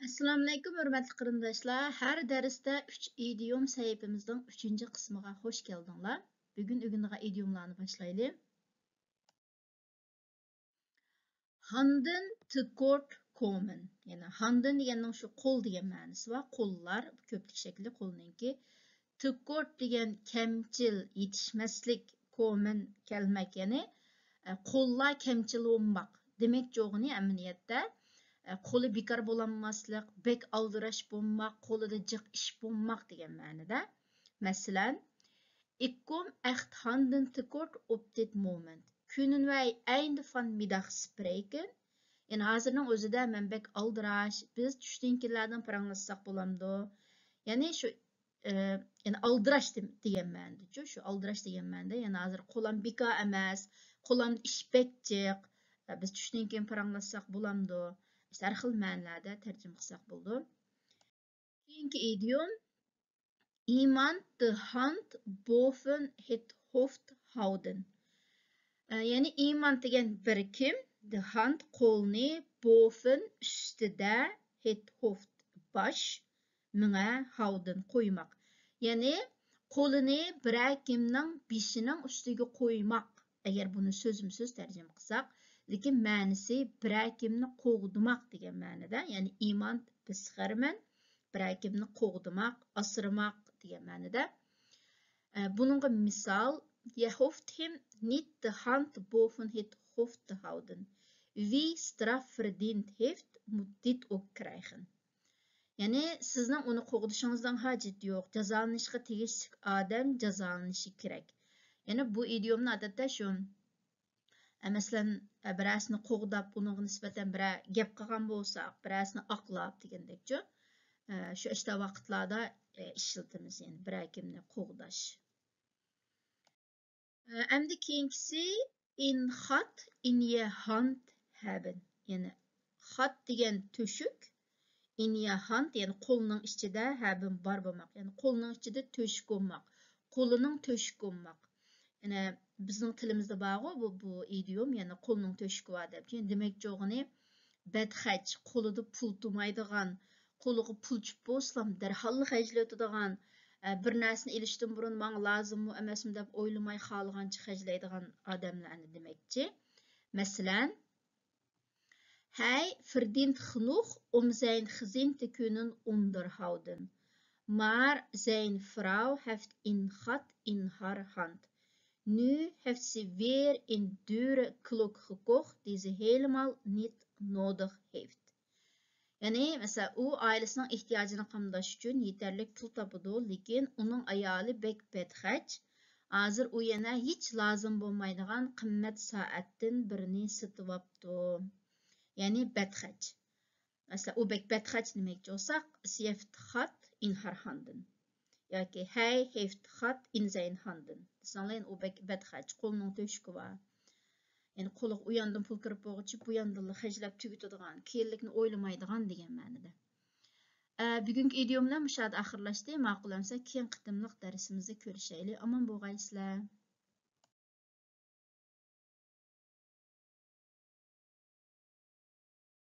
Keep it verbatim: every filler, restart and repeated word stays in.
ئەسسالامۇئەلەيكۇم، ھۆرمەتلىك قېرىنداشلار. ھەر دەرستە ئۈچ ئىدىيوم سەھىپىمىزنىڭ ئۈچىنچى قىسمىغا خوش كەلدىڭلار. بۈگۈن ئۆگىنىدىغان ئىدىيوملارنى باشلايلى. Handen til kort komen. يەنى handen دېگەننىڭ شۇ قول دېگەن مەنىسى بار. قوللار، كۆپلۈك شەكلى قولنىڭكى. Til kort دېگەن كەمچىل، يېتىشمەسلىك، komen كەلمەك، يەنى، ئە، قوللار كەمچىل بولماق. دېمەكچى بولغىنى ئەمەلىيەتتە، ئە، قولى بىكار بولالماسلىق، بەك ئالدىراش بولماق، قولىدا جىق ئىش بولماق دېگەن مەنىدە. مەسىلەن، Ik kom echt handen tekort op dit moment. Kunnen wij einde van middag spreken? يەنى ھازىرنىڭ ئۆزىدە مەن بەك ئالدىراش، بىز چۈشتىن كېيىنلەردىن پاراڭلاشساق بولامدۇ؟ يەنى شۇ، ئى، يەنى ئالدىراش دېم-، دېگەن مەنىدىچۇ، شۇ ئالدىراش دېگەن مەنىدە، يەنى ھازىر قولام بىكار ئەمەس، قولامدا ئىش بەك جىق، ئە، بىز چۈشتىن كېيىن پاراڭلاشساق بولامدۇ؟ ئىشتە ھەر خىل مەنىلەردە تەرجىمە قىلساق بولىدۇ. كېيىنكى ئىدىيوم، iemand de hand boven het hoofd houden. ئە، يەنى iemand دېگەن بىر كىم، de hand قولنى، boven ئۈستىدە، het hoofd باش، مېڭە، houden قويماق. يەنى قولىنى بىرەر كىمنىڭ بېشىنىڭ ئۈستىگە قويماق. ئەگەر بۇنى سۆزمۇ سۆز تەرجىمە قىلساق، لېكىن مەنىسى بىرەر كىمنى قوغدىماق دېگەن مەنىدە، يەنى iemand beschermen، بىرەر كىمنى قوغدىماق، ئاسرىماق دېگەن مەنىدە. ئە، بۇنىڭغا مىسال، Je hoeft hem niet de hand boven het hoofd te houden. Wie straf verdiend heeft, moet dit ook krijgen. يەنى، سىزنىڭ ئۇنى قوغدىشىڭىزنىڭ ھاجىتى يوق. جازالىنىشقا تېگىشلىك ئادەم جازالىنىشى كېرەك. يەنى بۇ ئىدىيومنى ئادەتتە شۇ، ئە، مەسىلەن، ئە، بىرەرسىنى قوغداپ، ئۇنىڭغا نىسبەتەن بىرەر گەپ قىلغان بولساق، بىرەرسىنى ئاقلاپ دېگەندەكچۇ، ئە، شۇ ئىشتا ۋاقىتلاردا، ئە، ئىشلىتىمىز، يەنى بىرەر كىمنى قوغداش. ئەمدى كېيىنكىسى، in gat in je hand hebben. يەنى gat دېگەن تۆشۈك، in je hand، يەنى قولنىڭ ئىچىدە، hebben بار بولماق. يەنى قولنىڭ ئىچىدە تۆشۈك بولماق. قولىنىڭ تۆشۈكى بولماق. يەنى بىزنىڭ تىلىمىزدا بارغۇ بۇ، بۇ ئىدىيوم، يەنى قولنىڭ تۆشۈكى بار دەپ. يەنى دېمەكچى بولغىنى، بەدخەج، قولىدا پۇل تۇرمايدىغان، قولىغا پۇل چۈشۈپ بولسىلا دەرھاللا خەجلىۋېتىدىغان، ئە، بىر نەرسىنى ئېلىشتىن بۇرۇن ماڭا لازىممۇ ئەمەسمۇ دەپ ئويلىماي خالىغانچە خەجلەيدىغان ئادەملەرنى دېمەكچى. مەسىلەن، Hij verdient genoeg om zijn gezin te kunnen onderhouden. Maar zijn vrouw heeft een gat in haar hand. Nu heeft ze weer een dure klok gekocht die ze helemaal niet nodig heeft. يەنى، مەسىلەن، ئۇ ئائىلىسىنىڭ ئېھتىياجىنى قامداش ئۈچۈن يېتەرلىك پۇل تاپىدۇ، لېكىن ئۇنىڭ ئايالى بەك بەدخەج. ھازىر ئۇ يەنە ھېچ لازىم بولمايدىغان قىممەت سائەتتىن بىرنى سېتىۋاپتۇ. يەنى بەدخەج. مەسىلەن، ئۇ بەك بەدخەج دېمەكچى بولساق، Sie heeft gat in haar handen. ياكى Hij heeft gat in zijn handen دېسەڭلار، يەنى ئۇ بەك بەدخەج، قولىنىڭ تۆشۈكى بار. يەنى قولىغا ئۇ ياندىن پۇل كىرىپ بولغۇچە بۇ ياندىنلا خەجلەپ تۈگىتىدىغان، كېيىنلىكنى ئويلىمايدىغان دېگەن مەنىدە. ئە، بۈگۈنكى ئىدىيوم بىلەن مۇشۇ يەردە ئاخىرلاشتى. ماقۇل ئەمسە كېيىنكى قېتىملىق دەرسىمىزدە كۆرۈشەيلى. ئامان بولغايسىلەر.